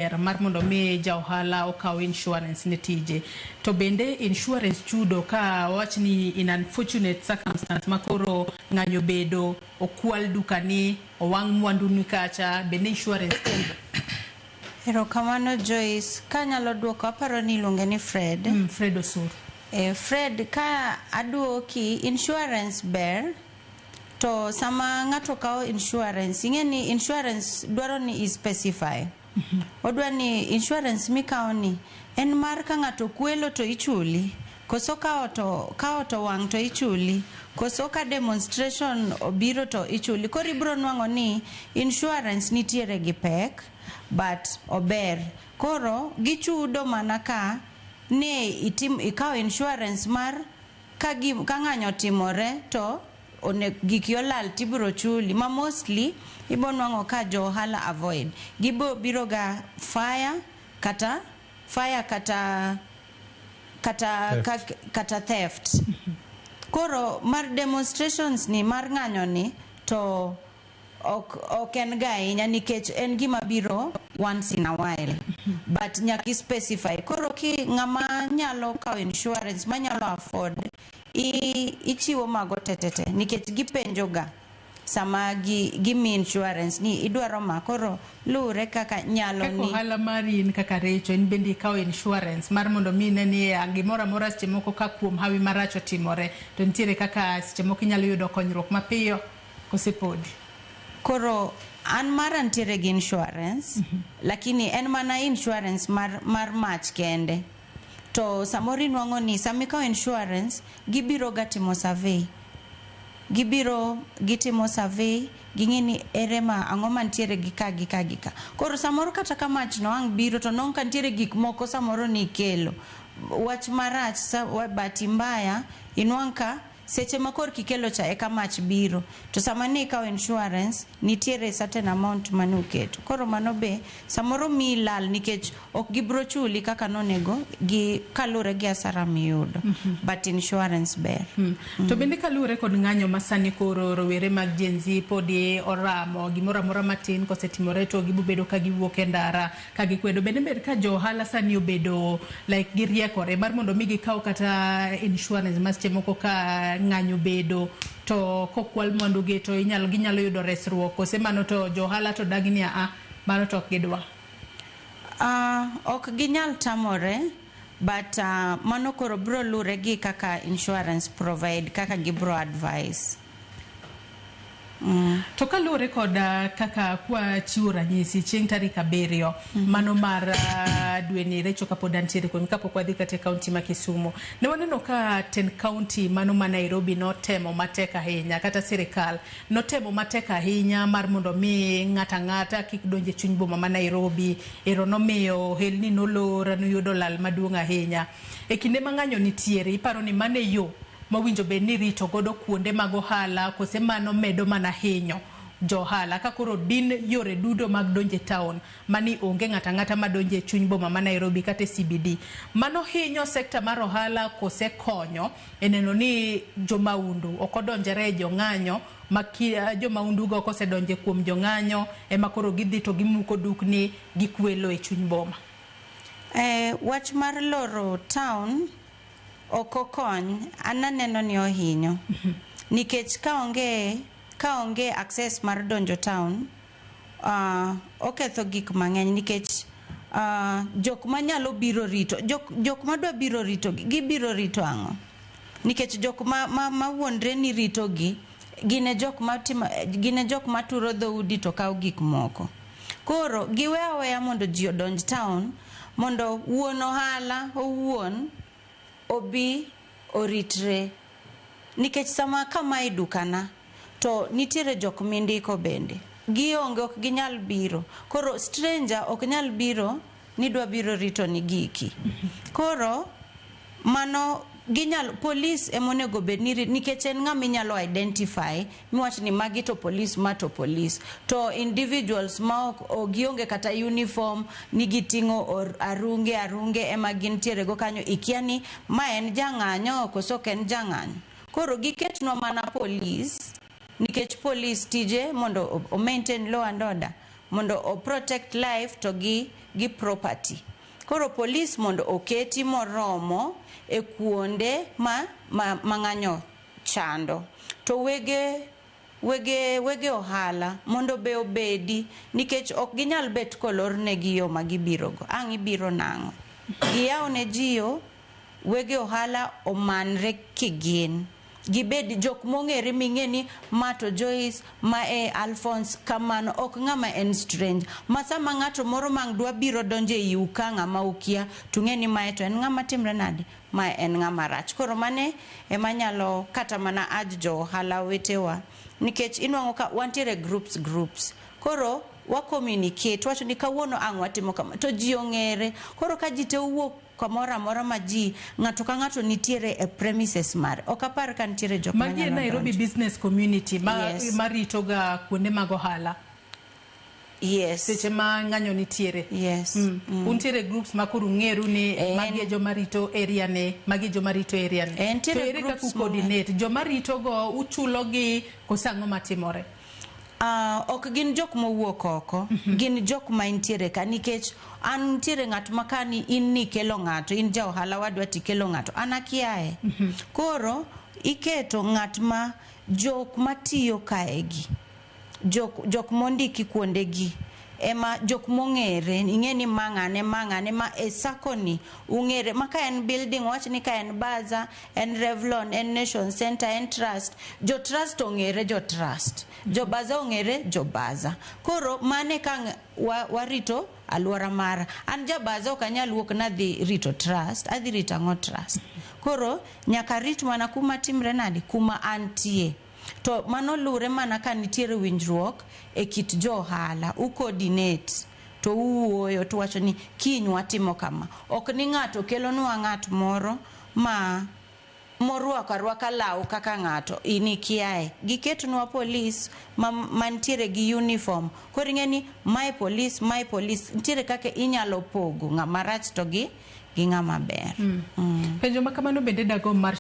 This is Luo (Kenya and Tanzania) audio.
Mar mondo mi ja ohala okaw insurance ne tije. To bende insurance chudo ka wawach ni in unfortunate circumstance ma koro ng'anyo bedo, okwal dukani, owang' mwanduni kacha, bende insurance chudo? Erokamano, Joyce. Kanyalo duoko, aparo ni iluonge ni Fred. Fred Osur. Fred, ka aduoki, insurance ber to sama ng'ato kawo insurance, ing'e ni insurance dwaro ni i specify. Odwa ni insurance mikawo ni en mar ka ng'ato kwelo to ichuli, koso ka ot owang' to ichuli, koso ka demonstration obiro to ichuli. Koro ibiro nwang'o ni insurance nitiere gi pek, but ober. Koro gichudo mana ka ne itim ikawo insurance mar ka ng'anyo otimore to one giki olal tibiro chuli, ma mostly ibo nwang'o ka jo ohala avoid. Gibo biro ga fire kata fire kata Theft. Kata theft. Koro mar demonstrations ni, mar ng'anyo ni, to ok en ga ahinya nikech en gima biro once in a while, but nyaka i specify. Koro ki ng'ama nyalo kawo insurance, manyalo afford, ichiwo mago tetete nikech gipenjo ga sama gi gimi insurance ni idwaro ma. Koro luwre kaka nyalo Kaka ni. Ohala mari in kaka Recho, in bende ikawo insurance mar mondo mi ine ni gimoro amora seche moko ka kuom hawi marach otimore to nitiere kaka seche moko inyalo yudo konyruok mapiyo, kose podi? Koro an mara nitiere gi insurance, lakini en mana insurance mar mach kende. To samoro inwang'o ni sama ikawo insurance, gibiro ga timo survey. Gibiro gitimo survey, ging'e ni ere ma ang'o mantiere gi ka gi ka gi ka. Koro samoro kata ka mach no ang' biro to nong' ka nitiere gik moko samoro nikelo wach marach sa, bahati mbaya inwang' ka seche ma korki ikelo cha eka mach biro. To sama ne ikawo insurance, nitiere certain amount mane uketo. Koro mano be samoro miyi lal nikech ok gibro chuli kaka nonego gi kaluwore gi asara miyudo, but insurance ber. To bende kaluwore kod ng'anyo ma sani koro rowere mag Gen Z podi oramo gimoro amora matin kosetimore to gibobedo ka giwuok e ndara ka gikwedo, bende ber ka jo ohala sani obedo like giriekore mar mondo mi gikaw kata insurance ma seche moko ka ng'anyo bedo to kokwal mwandu gi to inyalo ginyalo yudo resruok, kose mano to jo ohala to dagi ni aa mano to ok gidwa? Ok ginyal tamore, but mano koro biro lure gi kaka insurance provide, kaka gibro advice. To kaluwore kod kaka kwa chiwo ranyisi chieng' tarik 7 mano mar dweni, Recho, kapod antiere kuomi, kapok wadhi kata e kaunti ma Kisumu, ne waneno ka ten kaunti mano ma Nairobi notemo matek ahinya, kata sirikal notemo matek ahinya mar mondo mi ng'ato ang'ata kik donj e chuny boma ma Nairobi. Ero nomiyo ohelni nolor, noyudo lal maduong' ahinya e kinde ma ng'anyo nitiere. Iparo ni mano e yo mowinjo bed ni rito godo kuonde mag ohala, kose mano medo mana hinyo jo ohala ka koro din yore duto mag donjo e town mani onge ng'ato ang'ata madonjo e chuny boma ma Nairobi kata e CBD? Mano hinyo sekta mar ohala kose konyo e neno ni jomaundu ok odonjore e jong'anyo ma jomaundu go kosedonje kuom jong'anyo ema koro gidhi to gimuko dukni, gikwelo e chuny boma? Wach mar loro town ok okony, an aneno ni ohinyo nikech ka onge access mar donjo town, oketho gik mang'eny nikech jok manyalo biro rito jok madwa biro rito gibiro rito ang'o? Nikech jok ma wuondre ni ritogi gin e jok matimo, gin e jok maturo dhoudi to kawo gik moko. Koro giwe aweya mondo ji odonj town mondo wuon ohala owuon obi oritre, nikech sama kamae dukana to nitiere jok mindiko bende gionge, ok ginyal biro. Koro stranger ok nyal biro ni dwa biro rito ni giki. Koro mano ginyalo police emonego bed ni nikech en ng'ama inyalo identify miwach ni magi to police, ma to police, to individuals ma ok gionge kata uniform ni giting'o arunge arunge ema gintiere go kanyo, ikia ni ma en jang'anyo koso ok en jang'anyo. Koro giketnwa mana police nikech police tije mondo o maintain law and order, mondo o protect life to gi gi property. Koro polis mondo oketi moromo e kuonde ma ng'anyo chando. To wege ohala mondo be obedi, nikech ok ginyal bet kolornegi yo ma gibirogo. Ang' ibiro nang'o? Giyaw ne ji yo, wege ohala omanre kigin. Gibed jok mong'ere ming'e ni ma to Joyce, ma e Alphonse, kamano ok ng'ama en strange. Ma sama ng'ato moro mang' dwa biro donjo e iu ka ng'ama ukia, to ung'e ni mae to en ng'ama timre nade? Mae en ng'ama rach. Koro mane ema nyalo kata mana urge jo ohala wetewa. Nikech inwang'o ka wantiere groups groups. Koro wa communicate, wacho ni kawuono ang' watimo kama, to ji ong'ere. Koro ka ji te owuok kamoro amora ma ji ng'ato ka ng'ato nitiere e premises mare, ok apar ka nitiere jok Magi e manyalo Nairobi donjo. Business Community ma, Yes. marito ga kuonde mag ohala seche ma ng'anyo nitiere. Yes. Untiere groups ma koro ung'eru ni magi e joma rito area ne, magi e joma rito area ne. Nitiere To ere kaka groups u coordinate? Joma rito go uchulo gi koso ang'o matimore? Ok gin jok mowuok oko, gin jok ma nitiere ka, nikech an nitiere ng'at ma kani in nikelo ng'ato, in ja ohala wadwa tikelo ng'ato, an akiaye. Koro iketo ng'at ma jok matiyo kaegi, jok mondiki kuondegi ema jok mong'ere, ing'e ni ma ng'ane, ma ng'ane, ma e sacco ni ung'ere, ma ka en building, wach ni ka en Baza, en Revlon, en Nation Center, en Trust, jo Trust ong'ere, jo Trust, jo Baza ong'ere, jo Baza. Koro mane ka warito alwora mara. An ja Baza ok anyal wuok nadhi rito Trust, adhi rito ang'o Trust? Koro nyaka rit mana kuma timre nade, kuma antie. To mano lure mana ka nitiere winjruok e kit jo ohala, u coordinate to uwuoyo to wacho ni kiny watimo kama. Ok ni ng'ato kelonwa ng'at moro ma morwako arwaka law kaka ng'ato, in ikiaye. Giketnwa polis mantiere gi uniform. Koro ing'e ni mae polis, mae polis, nitiere kaka inyalo pogo ng'ama rach to gi ng'ama ber. Penjo ma kamano bende dago mar